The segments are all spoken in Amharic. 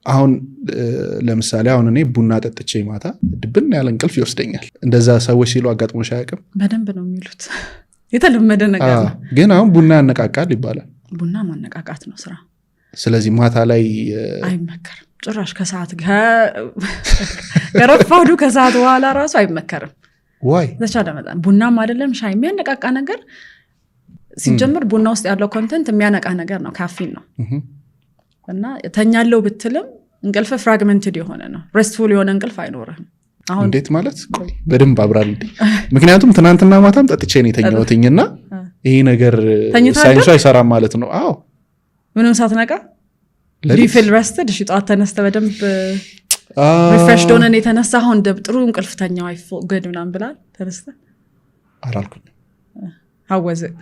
አሁን ለምሳሌ አሁን እኔ ቡና ጠጥቼ ማታ ድብን ያለ እንቅልፍ ይወስደኛል። እንደዛ ሰዎች ሲሉ አጋጥሞሽ አያውቅም? በደንብ ነው የሚሉት፣ የተለመደ ነገር ነው። ግን አሁን ቡና ያነቃቃል ይባላል። ቡና ማነቃቃት ነው ስራ። ስለዚህ ማታ ላይ አይመከርም ጭራሽ። ከሰዓት ከረፋዱ ከሰዓት በኋላ ራሱ አይመከርም። Why? በተቻለ መጠን ቡናም አይደለም ሻይ የሚያነቃቃ ነገር፣ ሲጀምር ቡና ውስጥ ያለው content የሚያነቃ ነገር ነው፣ ካፊን ነው። እና ተኛለው ብትልም እንቅልፍ fragmented የሆነ ነው። Restful የሆነ እንቅልፍ አይኖርህም። አሁን እንዴት ማለት? ቆይ በደንብ አብራሪልኝ። ምክንያቱም ትናንትና ማታም ጠጥቼ ነው የተኛሁትኝና ይሄ ነገር ተኝተህ ሳይንሱ አይሰራም ማለት ነው። አዎ። ምንም ሳትነቃ ሌሊት። Feel rested? እሺ፣ ጠዋት ተነስተህ በደንብ refreshed ሆነን የተነሳ አሁን ጥሩ እንቅልፍ ተኛው፣ I feel good ምናምን ብላል ተነስተህ? አላልኩኝም። How was it?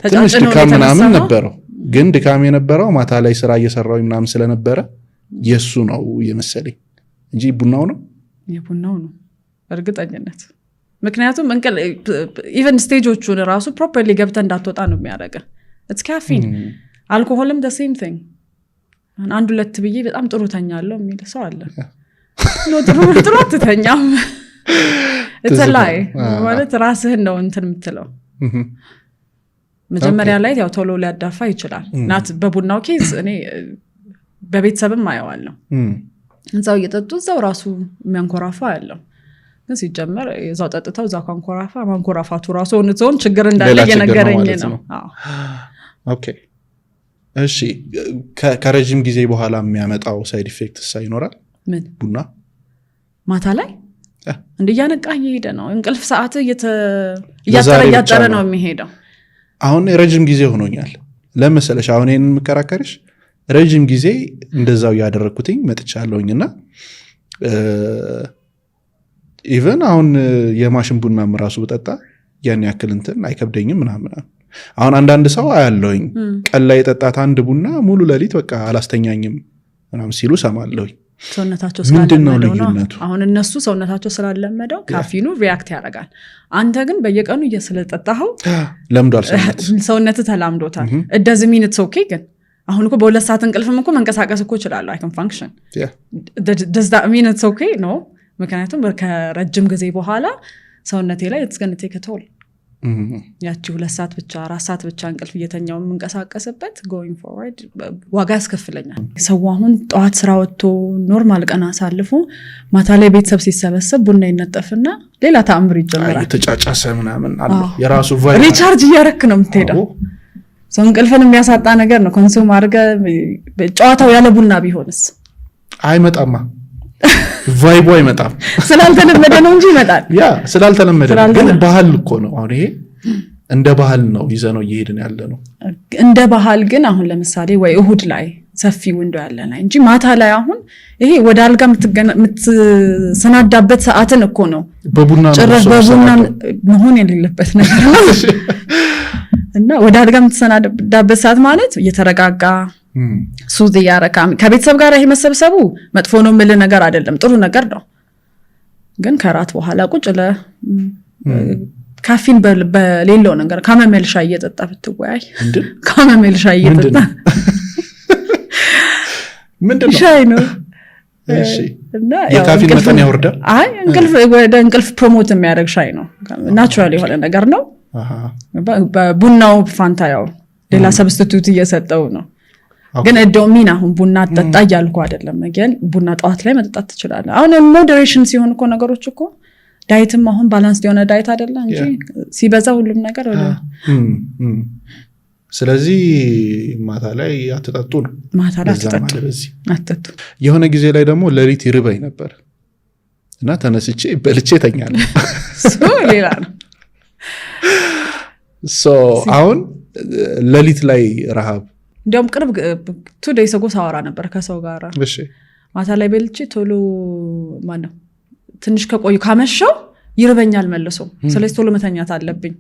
ትንሽ ተጫጭኖ ነው ድካም ምናምን የተነሳኸው? ነበረው፣ ግን ድካም የነበረው ማታ ላይ ስራ እየሰራሁኝ ምናምን ስለነበረ የእሱ ነው የመሰለኝ እንጂ ቡናው ነው። የቡናው ነው እርግጠኝነት። ምክንያቱም even stage ኦቹን ራሱ properly ገብተህ እንዳትወጣ ነው የሚያደርገህ። It's caffeine። አልኮሆልም the same thing። አንድ ሁለት ብዬ በጣም ጥሩ ተኛለሁ የሚል ሰው አለ። No፣ ጥሩ ጥሩ አትተኛም። ላይ ማለት ራስህን ነው እንትን የምትለው። መጀመሪያ ላይ ያው ቶሎ ሊያዳፋ ይችላል። Not በቡናው case፣ እኔ በቤተሰብም አየዋለሁ። እዛው እየጠጡ እዛው ራሱ የሚያንኮራፋ ያለው፣ ግን ሲጀመር እዛው ጠጥተው እዛው ካንኮራፋ ማንኮራፋቱ ራሱ ሆን ችግር እንዳለ ሌላ ችግር ነው እየነገረኝ ማለት ነው። ነው። አዎ። Okay፣ እሺ፣ ከረዥም ጊዜ በኋላ የሚያመጣው side effect ይኖራል? ምን? ቡና። ማታ ላይ እንደ እያነቃ እየሄደ ነው። እንቅልፍ ሰዓት እያጠረ ለዛሬ ብቻ እያጠረ ነው። ነው የሚሄደው። አሁን ረጅም ጊዜ ሆኖኛል። ለመሰለሽ አሁን ይህን የምከራከርሽ ረጅም ጊዜ እንደዛው እያደረግኩትኝ መጥቻለሁኝ እና even አሁን የማሽን ቡናም ራሱ ብጠጣ ያን ያክል እንትን አይከብደኝም ምናምን። አሁን አንዳንድ ሰው አያለሁኝ፣ ቀን ላይ የጠጣት አንድ ቡና ሙሉ ሌሊት በቃ አላስተኛኝም ምናምን ሲሉ ሰማለሁኝ። ሰውነታቸው ምንድን ነው ስላለመደው ነው። ልዩነቱ? አሁን እነሱ ሰውነታቸው ስላለመደው ካፊኑ react ያደርጋል። አንተ ግን በየቀኑ እየስለጠጣኸው ለምዷል ሰውነት። ሰውነት ተላምዶታል። It doesn't mean it's okay። ግን አሁን እኮ በ2 ሰዓት እንቅልፍም እኮ መንቀሳቀስ እኮ እችላለሁ። I can function። Does that mean it's okay? No። ምክንያቱም ከረጅም ጊዜ በኋላ ሰውነቴ ላይ it's gonna take a toll። ያቺ 2 ሰዓት ብቻ፣ 4 ሰዓት ብቻ እንቅልፍ እየተኛው የምንቀሳቀስበት going forward ዋጋ ያስከፍለኛል። ሰው አሁን ጠዋት ስራ ወጥቶ normal ቀን አሳልፎ ማታ ላይ ቤተሰብ ሲሰበሰብ ቡና ይነጠፍና ሌላ ተአምር ይጀምራል። የተጫጫሰ ምናምን አለው የራሱ vibe። Recharge እያረክ ነው የምትሄደው። ሰው እንቅልፍን የሚያሳጣ ነገር ነው። Consume አድርገህ ጨዋታው ያለ ቡና ቢሆንስ? አይመጣማ፣ vibe ኡ አይመጣም። ስላልተለመደ ነው እንጂ ይመጣል። Yeah፣ ስላልተለመደ ነው። ግን ስላልተለመደ። ባህል እኮ ነው። አሁን ይሄ እንደ ባህል ነው ይዘነው እየሄድን ያለ ነው። እንደ ባህል ግን አሁን ለምሳሌ ወይ እሁድ ላይ ሰፊ window ያለ ላይ እንጂ ማታ ላይ አሁን ይሄ ወደ አልጋ የምትሰናዳበት ሰዓትን እኮ ነው። በቡና ነው ጭራሽ ሰው በቡና የሚሰናዳው። መሆን የሌለበት ነገር ነው። እና ወደ አልጋ የምትሰናዳበት ሰዓት ማለት እየተረጋጋ soothe እያረካ ከቤተሰብ ጋር ይሄ መሰብሰቡ መጥፎ ነው የምልህ ነገር አይደለም፣ ጥሩ ነገር ነው። ግን ከራት በኋላ ቁጭ ለ ካፊን በሌለው ነገር chamomile ሻይ እየጠጣ ብትወያይ ምንድን? Chamomile ሻይ ምንድን እየጠጣ ነው? ምንድን ነው? ሻይ ነው። እና ያው የካፊን መጠን ያወርዳል? አይ፣ እንቅልፍ ወደ እንቅልፍ promote የሚያደርግ ሻይ ነው። Natural የሆነ ነገር ነው። በቡናው ፋንታ ያው ሌላ substitute እየሰጠው ነው። ግን it don't mean አሁን ቡና አጠጣ እያልኩ አይደለም። ግን ቡና ጠዋት ላይ መጠጣት ትችላለህ። አሁን moderation ሲሆን እኮ ነገሮች እኮ diet ም አሁን balance የሆነ diet አይደለ እንጂ ሲበዛ ሁሉም ነገር ወደ ስለዚህ ማታ ላይ አትጠጡ ነው። ማታ ላይ በዛም አትጠጡ። አለ በዚህ። አትጠጡ። የሆነ ጊዜ ላይ ደግሞ ሌሊት ይርበኝ ነበር እና ተነስቼ በልቼ ተኛለሁ። እሱ ሌላ ነው። So አሁን ሌሊት ላይ ረሃብ እንዲያውም ቅርብ 2 days ago ሳወራ ነበር ከሰው ጋር። ማታ ላይ በልቼ ቶሎ ማነው ትንሽ ከቆዩ ካመሸው ይርበኛል መልሶ። ስለዚህ ቶሎ መተኛት አለብኝ።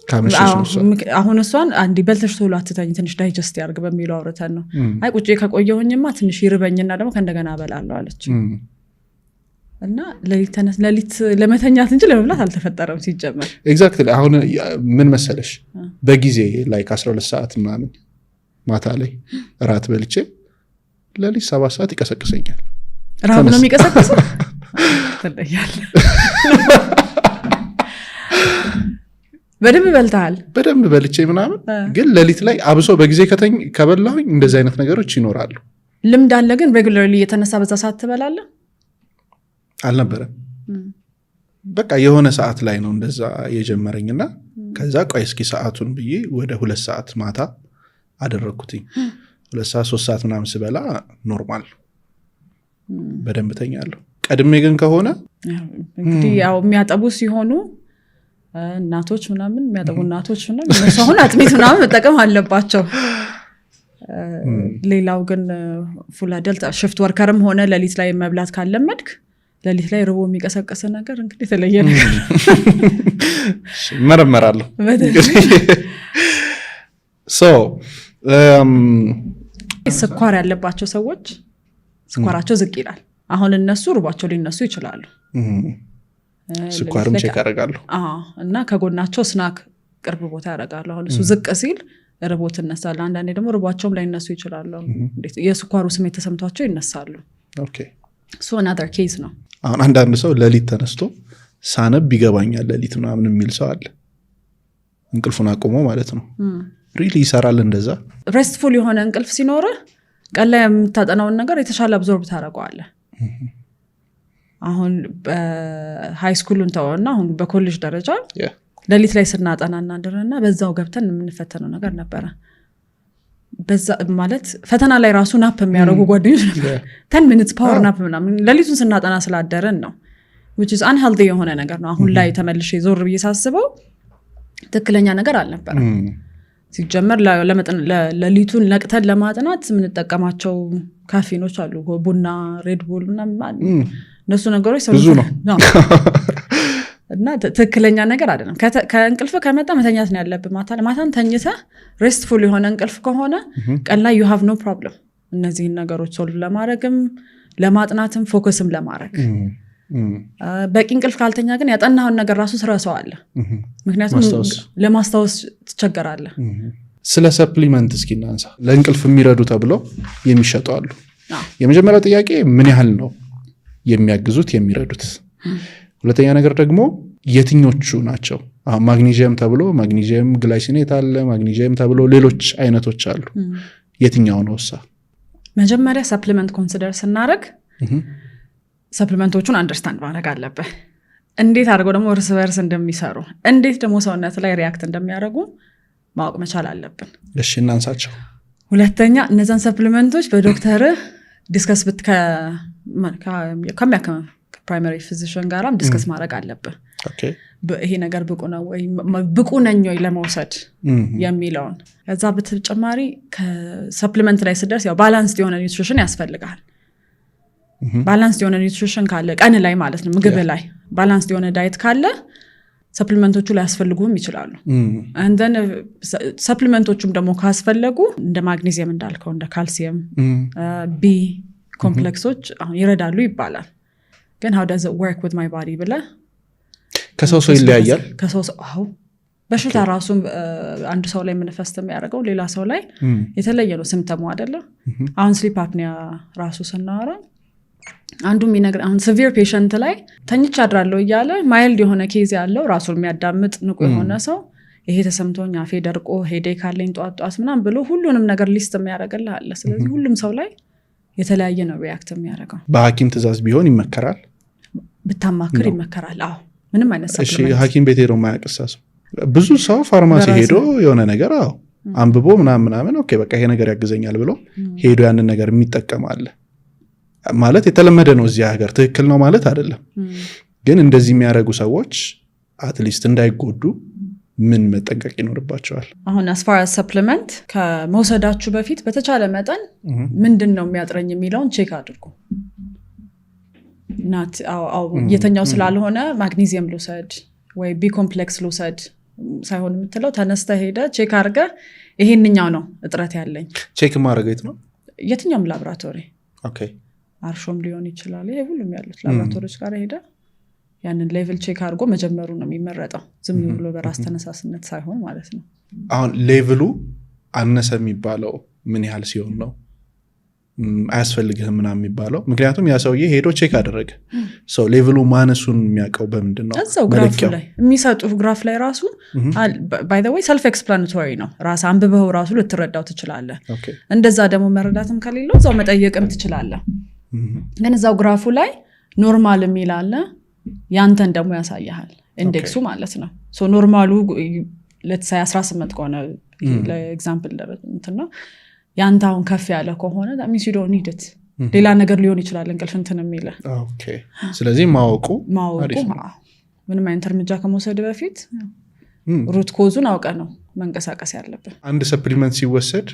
ካመሸሽ ነው እሷ። አዎ፣ አሁን እሷን አንዲ በልተሽ ቶሎ አትተኝ፣ ትንሽ digest ያርግ በሚለው አውርተን ነው። አይ ቁጭ ከቆየሁኝማ ትንሽ ይርበኝና ደግሞ ከእንደገና እበላለሁ አለች። እና ሌሊት ተነስ ሌሊት ለመተኛት እንጂ ለመብላት አልተፈጠረም ሲጀመር። Exactly። አሁን ምን መሰለሽ፣ በጊዜ ላይ ከ12 ሰዓት ምናምን ማታ ላይ እራት በልቼ ሌሊት 7 ሰዓት ይቀሰቅሰኛል። ረሃብ ነው ተነስ። የሚቀሰቅሰው? ትለያለህ። በደንብ በልተሃል። በደንብ በልቼ ምናምን፣ ግን ሌሊት ላይ አብሶ በጊዜ ከበላሁኝ እንደዚህ አይነት ነገሮች ይኖራሉ። ልምድ አለ ግን regularly እየተነሳ በዛ ሰዓት ትበላለህ? አልነበረም። በቃ የሆነ ሰዓት ላይ ነው እንደዛ የጀመረኝና ከዛ ቆይ እስኪ ሰዓቱን ብዬ ወደ 2 ሰዓት ማታ አደረግኩትኝ። 2 ሰዓት 3 ሰዓት ምናምን ስበላ normal በደንብ ተኛለሁ። ቀድሜ ግን ከሆነ እንግዲህ ያው የሚያጠቡ ሲሆኑ እናቶች ምናምን፣ የሚያጠቡ እናቶች ምናምን፣ እነሱ አሁን አጥሚት ምናምን መጠቀም አለባቸው። ሌላው ግን full adult shift worker ም ሆነ ሌሊት ላይ መብላት ካለመድክ ሌሊት ላይ ርቦ የሚቀሰቅስ ነገር እንግዲህ የተለየ ነገር እመረመራለሁ። So ስኳር ያለባቸው ሰዎች ስኳራቸው ዝቅ ይላል። አሁን እነሱ ርቧቸው ሊነሱ ይችላሉ። ስኳርም ሌሊት ላይ check አደርጋለሁ። አዎ፣ እና ከጎናቸው snack ቅርብ ቦታ ያደርጋሉ። አሁን እሱ ዝቅ ሲል ርቦ ትነሳለህ። አንዳንዴ ደግሞ ርቧቸውም ላይነሱ ይችላሉ። እንዴት የስኳሩ ስሜት ተሰምቷቸው ይነሳሉ። እሱ another case ነው። አሁን አንዳንድ ሰው ሌሊት ተነስቶ ሳነብ ይገባኛል ሌሊት ምናምን የሚል ሰው አለ። እንቅልፉን አቁሞ ማለት ነው። Really ይሰራል እንደዛ? Restful የሆነ እንቅልፍ ሲኖርህ ቀን ላይ የምታጠናውን ነገር የተሻለ absorb ታደርገዋለህ። አሁን በ high school ኡን ተወውና አሁን በኮሌጅ ደረጃ ሌሊት ላይ ስናጠና እናድርና በዛው ገብተን የምንፈተነው ነገር ነበረ። በዛ ማለት ፈተና ላይ ራሱ nap የሚያደርጉ ጓደኞች ነበር። 10 minutes power nap ምናምን ሌሊቱን ስናጠና ስላደረን ነው፣ which is unhealthy የሆነ ነገር ነው። አሁን ላይ ተመልሼ ዞር ብዬ ሳስበው ትክክለኛ ነገር አልነበረም። ሲጀመር ሌሊቱን ነቅተን ለማጥናት የምንጠቀማቸው ካፌኖች አሉ፣ ቡና፣ Red Bull ምናምን፣ እነሱ ነገሮች ብዙ ነው። አዎ። እና ትክክለኛ ነገር አይደለም። ከእንቅልፍ ከመጣ መተኛት ነው ያለብህ። ማታ ማታን ተኝተህ restful የሆነ እንቅልፍ ከሆነ ቀን ላይ you have no problem እነዚህን ነገሮች solve ለማድረግም ለማጥናትም focus ም ለማድረግ። በቂ እንቅልፍ ካልተኛ ግን ያጠናኸውን ነገር ራሱ ትረሳዋለህ። ምክንያቱም ማስታወስ። ለማስታወስ ትቸገራለህ። ስለ supplement እስኪ እናንሳ። ለእንቅልፍ የሚረዱ ተብለው የሚሸጡ አሉ። የመጀመሪያው ጥያቄ ምን ያህል ነው የሚያግዙት የሚረዱት? ሁለተኛ ነገር ደግሞ የትኞቹ ናቸው? አሁን ማግኒዥየም ተብሎ magnesium glycinate አለ፣ ማግኒዥየም ተብሎ ሌሎች አይነቶች አሉ። የትኛው ነው እሳ? መጀመሪያ supplement consider ስናደርግ supplement ኦቹን understand ማድረግ አለብህ። እንዴት አድርገው ደግሞ እርስ በርስ እንደሚሰሩ፣ እንዴት ደግሞ ሰውነት ላይ react እንደሚያደርጉ ማወቅ መቻል አለብን። እሺ፣ እናንሳቸው። ሁለተኛ እነዛን supplement ኦች በዶክተርህ discuss ከሚያክም primary physician ጋራም discuss ማድረግ አለብህ። ይሄ ነገር ብቁ ነው ወይ፣ ብቁ ነኝ ወይ ለመውሰድ የሚለውን። ከዛ በተጨማሪ ከ supplement ላይ ስደርስ ያው balanced የሆነ nutrition ያስፈልጋል። Balanced የሆነ nutrition ካለ ቀን ላይ ማለት ነው ምግብ ላይ balanced የሆነ diet ካለ supplement ኦቹ ላያስፈልጉም ይችላሉ። And then supplement ኦቹም ደግሞ ካስፈለጉ እንደ ማግኔዚየም እንዳልከው፣ እንደ ካልሲየም፣ B complex ኦች አሁን ይረዳሉ ይባላል። ግን how does it work with my body ብለህ ከሰው ሰው ይለያያል። ከሰው ሰው፣ አዎ። በሽታ ራሱ አንድ ሰው ላይ manifest የሚያደርገው ሌላ ሰው ላይ የተለየ ነው symptom ኡ አይደለም። አሁን sleep apnea ራሱ ስናወራ አንዱ የሚነግር አሁን severe patient ላይ ተኝቼ አድራለሁ እያለ mild የሆነ case ያለው ራሱን የሚያዳምጥ ንቁ የሆነ ሰው ይሄ ተሰምቶኝ፣ አፌ ደርቆ፣ headache አለኝ ጧት ጧት ምናምን ብሎ ሁሉንም ነገር list የሚያደርግልህ አለ። ስለዚህ ሁሉም ሰው ላይ የተለያየ ነው react የሚያደርገው። በሐኪም ትእዛዝ ቢሆን ይመከራል። ብታማክር ይመከራል። አዎ፣ ምንም አይነት እሺ supplement። ሐኪም ቤት ሄዶ የማያውቅ ሰው፣ ብዙ ሰው ፋርማሲ በራሱ ሄዶ የሆነ ነገር አዎ አንብቦ ምናምን ምናምን okay በቃ ይሄ ነገር ያግዘኛል ብሎ ሄዶ ያንን ነገር የሚጠቀም አለ። ማለት የተለመደ ነው እዚህ ሀገር፣ ትክክል ነው ማለት አይደለም። ግን እንደዚህ የሚያደርጉ ሰዎች at least እንዳይጎዱ ምን መጠንቀቅ ይኖርባቸዋል? አሁን as far as supplement ከመውሰዳችሁ በፊት በተቻለ መጠን ምንድን ነው የሚያጥረኝ የሚለውን check አድርጉ። Not እየተኛው ስላልሆነ ማግኒዚየም ልውሰድ ወይ B complex ልውሰድ ሳይሆን የምትለው ተነስተህ ሄደህ check አድርገህ ይሄንኛው ነው እጥረት ያለኝ። Check ማድረግ የት ነው? የትኛውም ላብራቶሪ፣ አርሾም ሊሆን ይችላል። ይሄ ሁሉም ያሉት ላብራቶሪዎች ጋር ሄደ ያንን level check አድርጎ መጀመሩ ነው የሚመረጠው። ዝም ብሎ በራስ ተነሳስነት ሳይሆን ማለት ነው። አሁን level ኡ አነሰ የሚባለው ምን ያህል ሲሆን ነው? አያስፈልግህም ምናምን የሚባለው? ምክንያቱም ያ ሰውዬ ሄዶ check አደረገ። So level ኡ ማነሱን የሚያውቀው በምንድን ነው? እዛው graph ኡ መለኪያው? ላይ፣ የሚሰጡ graph ላይ ራሱ፣ by the way self explanatory ነው። ራስ አንብበው ራሱ ልትረዳው ትችላለህ። እንደዛ ደግሞ መረዳትም ከሌለው እዛው መጠየቅም ትችላለህ። ግን እዛው graph ኡ ላይ normal የሚል አለ፣ ያንተን ደግሞ ያሳያሃል፣ index ኡ ማለት ነው። So normal ኡ let's say 18 ከሆነ፣ ለ example እንትን ነው፣ ያንተ አሁን ከፍ ያለ ከሆነ means you don't need it። ሌላ ነገር ሊሆን ይችላል እንቅልፍ እንትን የሚለ። Okay። ስለዚህ ማወቁ ማወቁ አሪፍ ነው። አዎ። ምንም አይነት እርምጃ ከመውሰድ በፊት root cause ኡን አውቀ ነው መንቀሳቀስ ያለብን። አንድ supplement ሲወሰድ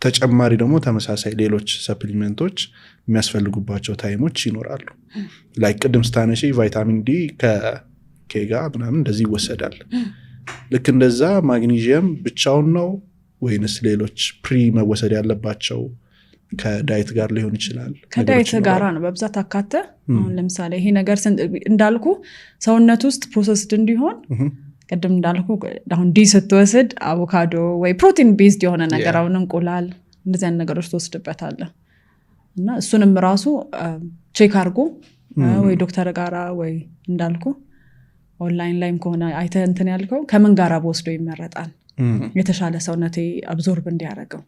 ተጨማሪ ደግሞ ተመሳሳይ ሌሎች supplement ኦች የሚያስፈልጉባቸው time ኦች ይኖራሉ። Like ቅድም ስታነሺ vitamin D ከ K ጋር ምናምን እንደዚህ ይወሰዳል። ልክ እንደዛ ማግኒዥየም ብቻውን ነው ወይንስ ሌሎች pre መወሰድ ያለባቸው ከ diet ጋር ሊሆን ይችላል? ከ diet ነገሮች ጋራ ይኖራሉ? ነው በብዛት አካተ። አሁን ለምሳሌ ይሄ ነገር እንዳልኩ ሰውነት ውስጥ processed እንዲሆን፣ ቅድም እንዳልኩ አሁን D ስትወስድ አቮካዶ ወይ protein based የሆነ ነገር፣ አሁን እንቁላል፣ እንደዚህ አይነት ነገሮች ትወስድበታለህ። እና እሱንም ራሱ check አድርጎ ወይ ዶክተር ጋራ ወይ እንዳልኩ ኦንላይን ላይም ከሆነ አይተህ እንትን ያልከው ከምን ጋራ በወስዶ ይመረጣል የተሻለ ሰውነቴ absorb እንዲያደርገው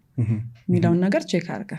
የሚለውን ነገር check አድርገህ።